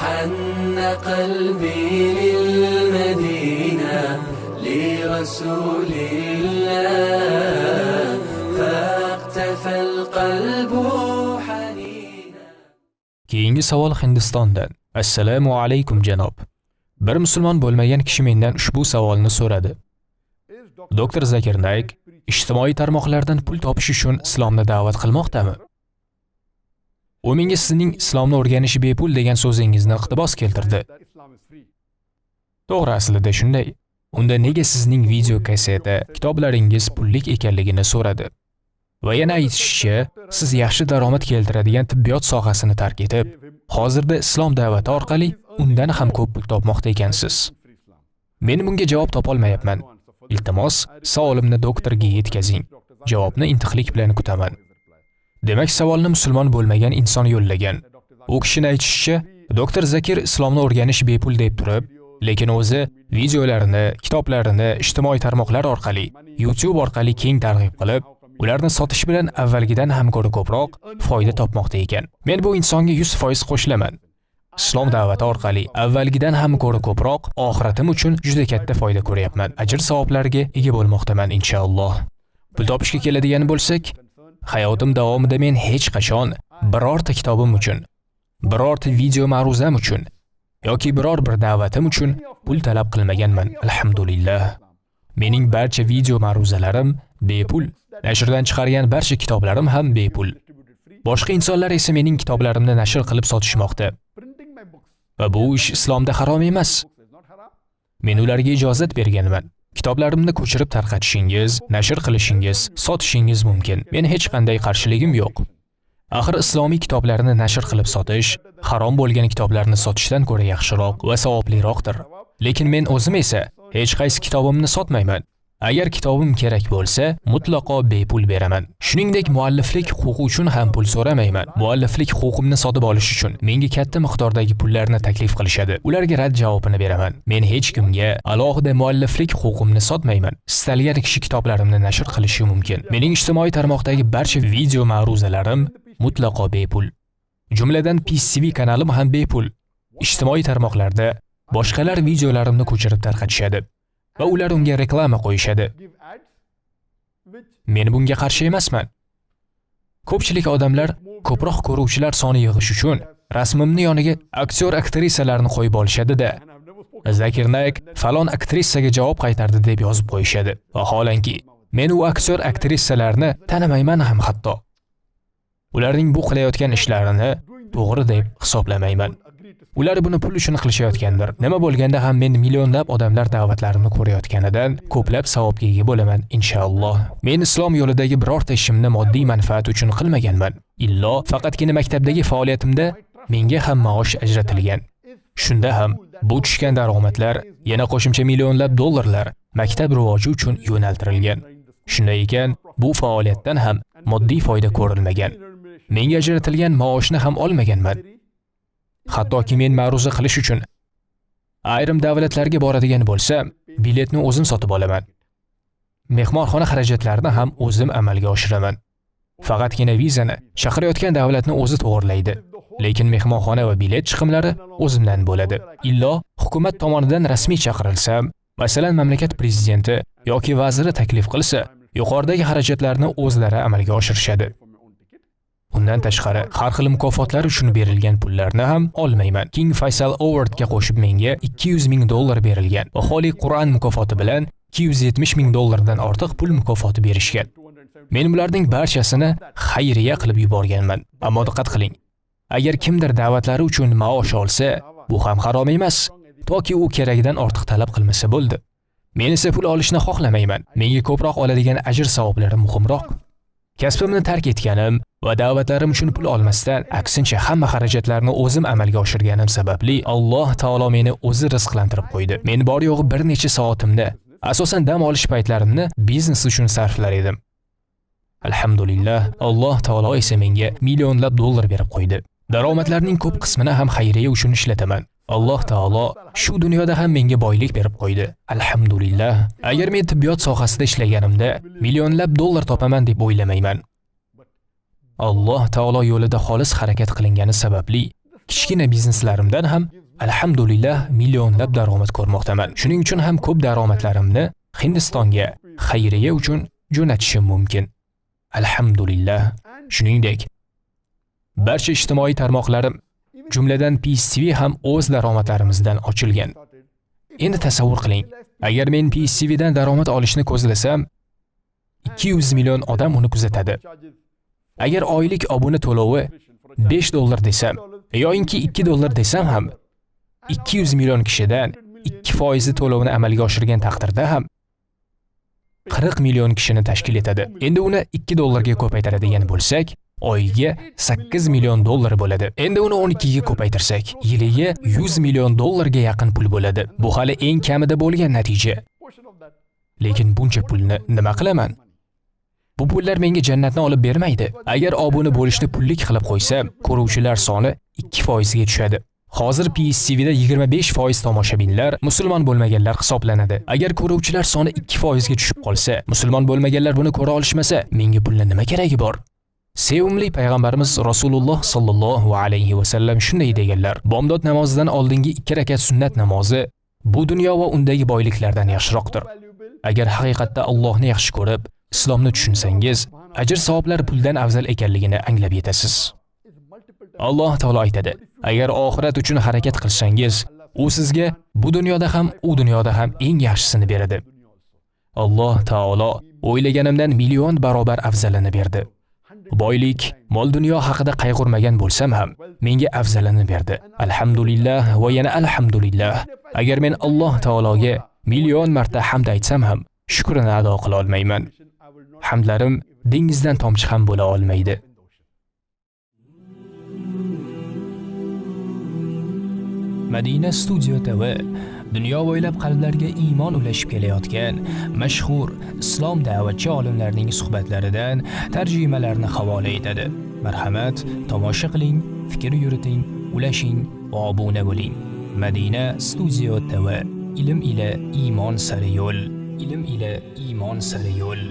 حن قلبي للمدينة لرسول الله فاقتفى القلب حنينا. Keyingi savol Hindistondan. Assalomu alaykum janob. Bir musulmon bo'lmagan kishi mendan ushbu savolni so'radi. Doktor Zakir Naik ijtimoiy tarmoqlardan pul topish uchun islomni da'vat qilmoqdami? U menga sizning islomni o'rganish bepul degan so'zingizni iqtibos keltirdi. To'g'ri, aslida shunday. Unda nega sizning video kaseta, kitoblaringiz pullik ekanligini so'radi. Va yana aytishicha, siz yaxshi daromad keltiradigan tibbiyot sohasini tark etib, hozirda islom da'vati orqali undan ham ko'p pul topmoqda ekansiz. Men bunga javob topolmayapman. Iltimos, savolimni doktorga yetkazing. Javobni intiqlik bilan kutaman. Demak, savolni musulmon bo'lmagan inson yo'llagan. U kishini aytishicha, doktor Zakir islomni o'rganish bepul deb turib, lekin o'zi videolarini, kitoblarini ijtimoiy tarmoqlar orqali, YouTube orqali keng targ'ib qilib, ularni sotish bilan avvalgidan ham ko'ra ko'proq foyda topmoqda ekan. Men bu insonga 100% qo'shilaman. Islom da'vati orqali avvalgidan ham ko'ra ko'proq oxiratim uchun juda katta foyda ko'ryapman. Ajr savoblarga ega bo'lmoqdaman inshaalloh. Pul topishga keladigan bo'lsak, hayotim davomida men hech qachon birorta kitobim uchun, birorta video ma'ruzam uchun yoki biror bir da'vatim uchun pul talab qilmaganman, alhamdulillah. Mening barcha video ma'ruzalarim bepul. Nashrdan chiqargan barcha kitoblarim ham bepul. Boshqa insonlar esa mening kitoblarimni nashr qilib sotishmoqda. Va bu ish islomda harom emas. Men ularga ijozat berganman. Kitoblarimni ko'chirib tarqatishingiz, nashr qilishingiz, sotishingiz mumkin. Men hech qanday qarshiligim yo'q. Axir islomiy kitoblarni nashr qilib sotish, harom bo'lgan kitoblarni sotishdan ko'ra yaxshiroq va savobliroqdir. Lekin men o'zim esa hech qaysi kitobimni sotmayman. Agar kitobim kerak bo'lsa, mutlaqo bepul beraman. Shuningdek, mualliflik huquqi uchun ham pul so'ramayman. Mualliflik huquqimni sotib olish uchun menga katta miqdordagi pullarni taklif qilishadi. Ularga rad javobini beraman. Men hech kimga alohida mualliflik huquqimni sotmayman. Istalgan kishi kitoblarimni nashr qilishi mumkin. Mening ijtimoiy tarmoqdagi barcha video ma'ruzalarim mutlaqo bepul. Jumladan Peace TV kanalim ham bepul. Ijtimoiy tarmoqlarda boshqalar videolarimni ko'chirib tarqatishadi va ular unga reklama qo'yishadi. Men bunga qarshi emasman. Ko'pchilik odamlar ko'proq ko'ruvchilar soni yig'ish uchun rasmimni yoniga aktyor aktrisalarni qo'yib olishadi-da, Zakir Naik falon aktrisaga javob qaytardi deb yozib qo'yishadi. Vaholanki, men u aktyor aktrisalarni tanimayman ham hatto. Ularning bu qilayotgan ishlarini to'g'ri deb hisoblamayman. Ular buni pul uchun qilishayotgandir. Nima bo'lganda ham men millionlab odamlar da'vatlarimni ko'rayotganidan ko'plab savobga ega bo'laman inshaalloh. Men islom yo'lidagi birorta ishimni moddiy manfaat uchun qilmaganman. Illo faqatgina maktabdagi faoliyatimda menga ham maosh ajratilgan. Shunda ham bu tushgan daromadlar yana qo'shimcha millionlab dollarlar maktab rivoji uchun yo'naltirilgan. Shunday ekan, bu faoliyatdan ham moddiy foyda ko'rilmagan. Menga ajratilgan maoshni ham olmaganman. Hattoki men ma'ruza qilish uchun ayrim davlatlarga boradigan bo'lsam, biletni o'zim sotib olaman. Mehmonxona xarajatlarini ham o'zim amalga oshiraman. Faqatgina vizani chaqirayotgan davlatni o'zi to'g'rilaydi. Lekin mehmonxona va bilet chiqimlari o'zimdan bo'ladi. Illo hukumat tomonidan rasmiy chaqirilsam, masalan, mamlakat prezidenti yoki vaziri taklif qilsa, yuqoridagi xarajatlarni o'zlari amalga oshirishadi. Undan tashqari, har xil mukofotlar uchun berilgan pullarni ham olmayman. King Faisal Awardga qo'shib menga $200 ming berilgan va Holy Quran mukofoti bilan $270 ming ortiq pul mukofoti berishgan. Men bularning barchasini xayriya qilib yuborganman. Ammo diqqat qiling. Agar kimdir da'vatlari uchun maosh olsa, bu ham harom emas, toki u keragidan ortiq talab qilmasa bo'ldi. Men esa pul olishni xohlamayman. Menga ko'proq oladigan ajr savoblarim muhimroq. Kasbimni tark etganim va da'vatlarim uchun pul olmasdan, aksincha hamma xarajatlarni o'zim amalga oshirganim sababli Alloh taolo meni o'zi rizqlantirib qo'ydi. Men bor yo'g'i bir necha soatimni, asosan dam olish paytlarimni biznes uchun sarflar edim. Alhamdulillah, Alloh taolo esa menga millionlab dollar berib qo'ydi. Daromadlarning ko'p qismini ham xayriya uchun ishlataman. Alloh taolo shu dunyoda ham menga boylik berib qo'ydi. Alhamdulillah. Agar men tibbiyot sohasida ishlaganimda millionlab dollar topaman deb o'ylamayman. Alloh taolo yo'lida xolis harakat qilingani sababli Kichkina bizneslarimdan ham alhamdulillah millionlab daromad ko'rmoqdaman. Shuning uchun ham ko'p daromadlarimni Hindistonga xayriya uchun jo'natishim mumkin. Alhamdulillah. Shuningdek, barcha ijtimoiy tarmoqlarim, jumladan Peace TV ham o'z daromadlarimizdan ochilgan. Endi tasavvur qiling, agar men Peace TVdan daromad olishni ko'zlasam, 200 million odam uni kuzatadi. Agar oylik obuna to'lovi $5 desam, yoinki $2 desam ham, 200 million kishidan 2% to'lovini amalga oshirgan taqdirda ham 40 million kishini tashkil etadi. Endi uni $2 ga ko'paytiradigan bo'lsak, oyiga $8 million bo'ladi. Endi uni 12 ga ko'paytirsak, yiliga $100 million ga yaqin pul bo'ladi. Bu hali eng kamida bo'lgan natija. Lekin buncha pulni nima qilaman? Bu pullar menga jannatni olib bermaydi. Agar obuna bo'lishni pullik qilib qo'ysam, ko'ruvchilar soni 2% ga tushadi. Hozir Peace TVda 25% tomoshabinlar musulmon bo'lmaganlar hisoblanadi. Agar ko'ruvchilar soni 2% ga tushib qolsa, musulmon bo'lmaganlar buni ko'ra olishmasa, menga pulni nima keragi bor? Sevimli payg'ambarimiz Rasululloh sallallohu alayhi va sallam shunday deganlar: bomdod namozidan oldingi 2 rakat sunnat namozi bu dunyo va undagi boyliklardan yaxshiroqdir. Agar haqiqatda Allohni yaxshi ko'rib, islomni tushunsangiz, ajr savoblar puldan afzal ekanligini anglab yetasiz. Alloh taolo aytadi: agar oxirat uchun harakat qilsangiz, u sizga bu dunyoda ham, u dunyoda ham eng yaxshisini beradi. Alloh taolo o'ylaganimdan million barobar afzalini berdi. Boylik, mol dunyo haqida qayg'urmagan bo'lsam ham, menga afzalini berdi. Alhamdulillah va yana alhamdulillah. Agar men Alloh taologa million marta hamd aytsam ham, shukrini ado qila olmayman. Hamdlarim dengizdan tomchi ham bo'la olmaydi. Madina Studio TV dunyo bo'ylab qalblarga iymon ulashib kelayotgan mashhur islom da'vatchi olimlarning suhbatlaridan tarjimalarni havola etadi. Marhamat, tomosha qiling, fikr yuriting, ulashing va obuna bo'ling. Madina Studio TV, ilm ila iymon sari yo'l, ilm ila iymon sari yo'l.